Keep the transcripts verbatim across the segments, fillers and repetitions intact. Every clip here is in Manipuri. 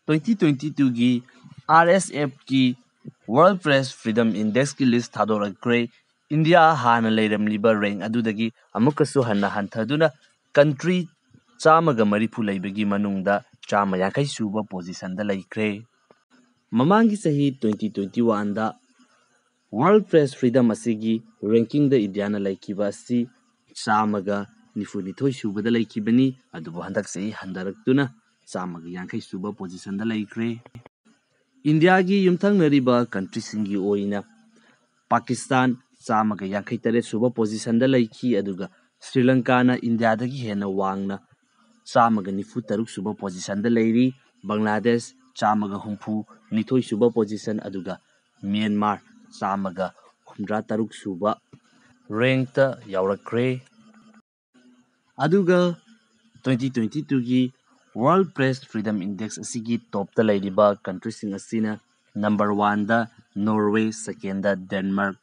ꯇ꯭ꯋꯦꯟꯇꯤ ꯇ꯭ꯋꯦꯟꯇꯤ ꯇꯨꯒꯤ ꯑꯥꯔ ꯑꯦꯁ ꯑꯦꯐꯀꯤ World Press Freedom Indexꯀꯤ ꯂꯤꯁ ꯊꯥꯗꯣꯔꯛꯈ꯭ꯔꯦ꯫ ꯏꯟꯗꯤꯌꯥ ꯍꯥꯟꯅ ꯂꯩꯔꯝꯂꯤꯕ ꯔꯦꯡ ꯑꯗꯨꯗꯒꯤ ꯑꯃꯨꯛꯀꯁꯨ ꯍꯟꯅ ꯍꯟꯊꯗꯨꯅ ꯀꯟꯇ꯭ꯔꯤ ꯆꯥꯝꯃꯒ ꯃꯔꯤꯐꯨ ꯂꯩꯕꯒꯤ ꯃꯅꯨꯡꯗ ꯆꯥꯝꯃ ꯌꯥꯡꯈꯩ ꯁꯨꯕ ꯄꯣꯖꯤꯁꯟꯗ ꯂꯩꯈ꯭ꯔꯦ꯫ ꯃꯃꯥꯡꯒꯤ ꯆꯍꯤ ꯇ꯭ꯋꯦꯟꯇꯤ ꯇ꯭ꯋꯦꯟꯇꯤ ꯋꯥꯟꯗ World Press Freedom ꯑꯁꯤꯒꯤ ꯔꯦꯡꯀꯤꯡꯗ ꯏꯟꯗꯤꯌꯥꯅ ꯂꯩꯈꯤꯕ ꯑꯁꯤ ꯆꯥꯝꯃꯒ ꯅꯤꯐꯨꯅꯤꯊꯣꯏ ꯁꯨꯕꯗ ꯂꯩꯈꯤꯕꯅꯤ, ꯑꯗꯨꯕꯨ ꯍꯟꯗꯛ ꯆꯍꯤ ꯍꯟꯊꯔꯛꯇꯨꯅ ꯆꯥꯝꯃꯒ ꯌꯥꯡꯈꯩ ꯁꯨꯕ ꯄꯣꯖꯤꯁꯟꯗ ꯂꯩꯈ꯭ꯔꯦ꯫ ꯏꯟꯗꯤꯌꯥꯒꯤ ꯌꯨꯝꯊꯪꯅꯔꯤꯕ ꯀꯟꯇ꯭ꯔꯤꯁꯤꯡꯒꯤ ꯑꯣꯏꯅ ꯄꯥꯀꯤꯁꯇꯥꯟ ꯆꯥꯝꯃꯒ ꯌꯥꯡꯈꯩ ꯇꯔꯦꯠ ꯁꯨꯕ ꯄꯣꯖꯤꯁꯟꯗ ꯂꯩꯈꯤ, ꯑꯗꯨꯒ ꯁ꯭ꯔꯤ ꯂꯪꯀꯥꯅ ꯏꯟꯗꯤꯌꯥꯗꯒꯤ ꯍꯦꯟꯅ ꯋꯥꯡꯅ ꯆꯥꯝꯃꯒ ꯅꯤꯐꯨ ꯇꯔꯨꯛ ꯁꯨꯕ ꯄꯣꯖꯤꯁꯟꯗ ꯂꯩꯔꯤ꯫ ꯕꯪꯒ꯭ꯂꯥꯗꯦꯁ ꯆꯥꯝꯃꯒ ꯍꯨꯝꯐꯨ ꯅꯤꯊꯣꯏ ꯁꯨꯕ ꯄꯣꯖꯤꯁꯟ, ꯑꯗꯨꯒ ꯃ꯭ꯌꯥꯟꯃꯥꯔ ꯆꯥꯝꯃꯒ ꯍꯨꯝꯗ꯭ꯔꯥ ꯇꯔꯨꯛ ꯁꯨꯕ ꯔꯦꯡꯛꯇ ꯌꯥꯎꯔꯛꯈ꯭ꯔꯦ꯫ ꯑꯗꯨꯒ ꯇ꯭ꯋꯦꯟꯇꯤ ꯇ꯭ꯋꯦꯟꯇꯤ ꯇꯨꯒꯤ World Press Freedom Index ꯑꯁꯤꯒꯤ ꯇꯣꯞꯇ ꯂꯩꯔꯤꯕ ꯀꯟꯇ꯭ꯔꯤꯁꯤꯡ ꯑꯁꯤꯅ: ꯅꯝꯕꯔ ꯋꯥꯟꯗ ꯅꯣꯔꯋꯦ, ꯁꯦꯀꯦꯟꯗ ꯗꯦꯟꯃꯥꯔꯛ,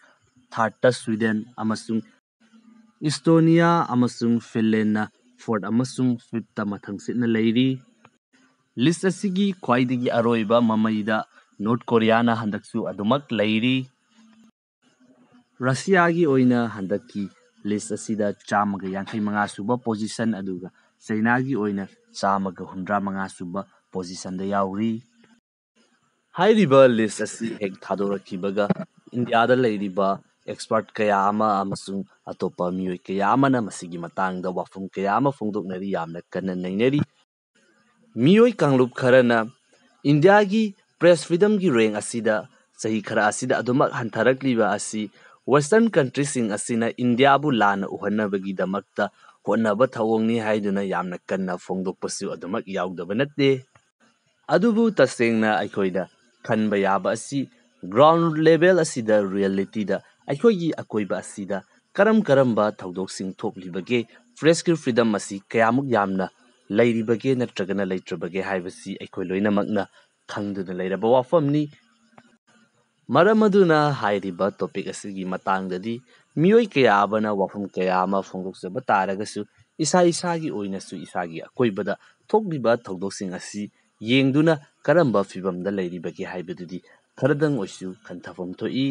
ꯊꯥꯔꯠꯇ ꯁ꯭ꯋꯤꯗꯦꯟ ꯑꯃꯁꯨꯡ ꯏꯁꯇꯣꯅꯤꯌꯥ ꯑꯃꯁꯨꯡ ꯐꯤꯟꯂꯦꯟꯅ ꯐꯣꯔꯠ ꯑꯃꯁꯨꯡ ꯐꯤꯐꯇ ꯃꯊꯪꯁꯤꯠꯅ ꯂꯩꯔꯤ꯫ ꯂꯤꯁ ꯑꯁꯤꯒꯤ ꯈ꯭ꯋꯥꯏꯗꯒꯤ ꯑꯔꯣꯏꯕ ꯃꯃꯩꯗ ꯅꯣꯔꯠ ꯀꯣꯔꯤꯌꯥꯅ ꯍꯟꯗꯛꯁꯨ ꯑꯗꯨꯃꯛ ꯂꯩꯔꯤ꯫ ꯔꯁꯤꯌꯥꯒꯤ ꯑꯣꯏꯅ ꯍꯟꯗꯛꯀꯤ ꯂꯤꯁ ꯑꯁꯤꯗ ꯆꯥꯝꯃꯒ ꯌꯥꯡꯈꯩ ꯃꯉꯥ ꯁꯨꯕ ꯄꯣꯖꯤꯁꯟ, ꯑꯗꯨꯒ ꯆꯩꯅꯥꯒꯤ ꯑꯣꯏꯅ ꯆꯥꯝꯃꯒ ꯍꯨꯝꯗ꯭ꯔꯥ ꯃꯉꯥ ꯁꯨꯕ ꯄꯣꯖꯤꯁꯟꯗ ꯌꯥꯎꯔꯤ꯫ ꯍꯥꯏꯔꯤꯕ ꯂꯤꯁ ꯑꯁꯤ ꯍꯦꯛ ꯊꯥꯗꯣꯔꯛꯈꯤꯕꯒ ꯏꯟꯗꯤꯌꯥꯗ ꯂꯩꯔꯤꯕ ꯑꯦꯛꯁꯄꯔꯠ ꯀꯌꯥ ꯑꯃ ꯑꯃꯁꯨꯡ ꯑꯇꯣꯞꯄ ꯃꯤꯑꯣꯏ ꯀꯌꯥ ꯑꯃꯅ ꯃꯁꯤꯒꯤ ꯃꯇꯥꯡꯗ ꯋꯥꯐꯝ ꯀꯌꯥ ꯑꯃ ꯐꯣꯡꯗꯣꯛꯅꯔꯤ, ꯌꯥꯝꯅ ꯀꯟꯅ ꯅꯩꯅꯔꯤ꯫ ꯃꯤꯑꯣꯏ ꯀꯥꯡꯂꯨꯞ ꯈꯔꯅ ꯏꯟꯗꯤꯌꯥꯒꯤ ꯄ꯭ꯔꯦꯁ ꯐ꯭ꯔꯤꯗꯝꯒꯤ ꯔꯦꯡ ꯑꯁꯤꯗ ꯆꯍꯤ ꯈꯔ ꯑꯁꯤꯗ ꯑꯗꯨꯃꯛ ꯍꯟꯊꯔꯛꯂꯤꯕ ꯑꯁꯤ ꯋꯦꯁꯇꯔꯟ ꯀꯟꯇ꯭ꯔꯤꯁꯤꯡ ꯑꯁꯤꯅ ꯏꯟꯗꯤꯌꯥꯕꯨ ꯂꯥꯟꯅ ꯎꯍꯟꯅꯕꯒꯤꯗꯃꯛꯇ ꯍꯣꯠꯅꯕ ꯊꯧꯑꯣꯡꯅꯤ ꯍꯥꯏꯗꯨꯅ ꯌꯥꯝꯅ ꯀꯟꯅ ꯐꯣꯡꯗꯣꯛꯄꯁꯨ ꯑꯗꯨꯃꯛ ꯌꯥꯎꯗꯕ ꯅꯠꯇꯦ꯫ ꯑꯗꯨꯕꯨ ꯇꯁꯦꯡꯅ ꯑꯩꯈꯣꯏꯗ ꯈꯟꯕ ꯌꯥꯕ ꯑꯁꯤ ꯒ꯭ꯔꯥꯎꯟ ꯂꯦꯚꯦꯜ ꯑꯁꯤꯗ, ꯔꯤꯌꯦꯂꯤꯇꯤꯗ ꯑꯩꯈꯣꯏꯒꯤ ꯑꯀꯣꯏꯕ ꯑꯁꯤꯗ ꯀꯔꯝ ꯀꯔꯝꯕ ꯊꯧꯗꯣꯛꯁꯤꯡ ꯊꯣꯛꯂꯤꯕꯒꯦ, ꯄ꯭ꯔꯦꯁꯀꯤ ꯐ꯭ꯔꯤꯗꯝ ꯑꯁꯤ ꯀꯌꯥꯃꯨꯛ ꯌꯥꯝꯅ ꯂꯩꯔꯤꯕꯒꯦ ꯅꯠꯇ꯭ꯔꯒꯅ ꯂꯩꯇ꯭ꯔꯕꯒꯦ ꯍꯥꯏꯕꯁꯤ ꯑꯩꯈꯣꯏ ꯂꯣꯏꯅꯃꯛꯅ ꯈꯪꯗꯨꯅ ꯂꯩꯔꯕ ꯋꯥꯐꯝꯅꯤ꯫ ꯃꯔꯝ ꯑꯗꯨꯅ ꯍꯥꯏꯔꯤꯕ ꯇꯣꯄꯤꯛ ꯑꯁꯤꯒꯤ ꯃꯇꯥꯡꯗꯗꯤ ꯃꯤꯑꯣꯏ ꯀꯌꯥ ꯑꯃꯅ ꯋꯥꯐꯝ ꯀꯌꯥ ꯑꯃ ꯐꯣꯡꯗꯣꯛꯆꯕ ꯇꯥꯔꯒꯁꯨ, ꯏꯁꯥ ꯏꯁꯥꯒꯤ ꯑꯣꯏꯅꯁꯨ ꯏꯁꯥꯒꯤ ꯑꯀꯣꯏꯕꯗ ꯊꯣꯛꯂꯤꯕ ꯊꯧꯗꯣꯛꯁꯤꯡ ꯑꯁꯤ ꯌꯦꯡꯗꯨꯅ ꯀꯔꯝꯕ ꯐꯤꯕꯝꯗ ꯂꯩꯔꯤꯕꯒꯦ ꯍꯥꯏꯕꯗꯨꯗꯤ ꯈꯔꯗꯪ ꯑꯣꯏꯁꯨ ꯈꯟꯊꯐꯝ ꯊꯣꯛꯏ꯫